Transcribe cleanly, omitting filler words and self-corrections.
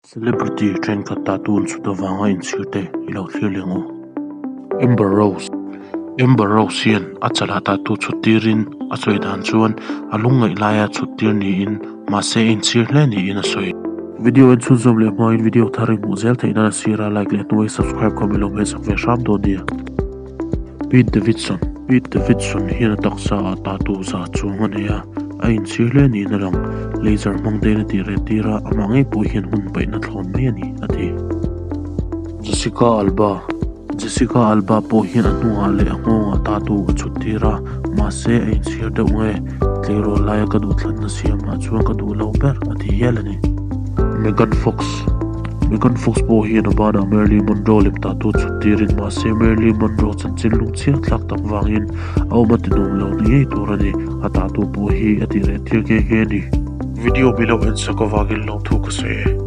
Celebrity thenkhat tattoo an chhut avanga inchhir te i lo thlir leh ang u. Amber Rose Amber Rose hian a chalah tattoo chhut tirin a sawi dan chuan a lungngaih laia chhut tir niin mahse a inchhir hle niin a sawi. Video en chhunzawm leh hmain video thar i hmuh zel theih nan a sira like leh hnuai subscribe kha min lo hmehsak ve hram dawn nia. Pete Davidson Pete Davidson hian a taksa ah tattoo za chuang a nei a, a inchhir hle niin a lang. Laser hmang te in a tih reh tir a, amah ngei pawh hian hun paihna thlawn mai a ni, a ti. Jessica Alba Jessica Alba pawh hian a hnungah leh a nghawngah tattoo a chhut tir a, mahse a inchhir deuh nge, tleirawl laia ka duhthlanna siamah chuan ka duh lo ber, a ti hial a ni. Megan Fox Megan Fox pawh hian a banah Marilyn Monroe lem tattoo chhut tirin mahse Marilyn Monroe chanchin lungchhiat thlak tak vangin a awm a ti nuam lo ni ngei tur a ni. A tattoo pawh hi a tih reh tir nghe nghe a ni. Video mi lo en sak avangin lawmthu ka sawi e.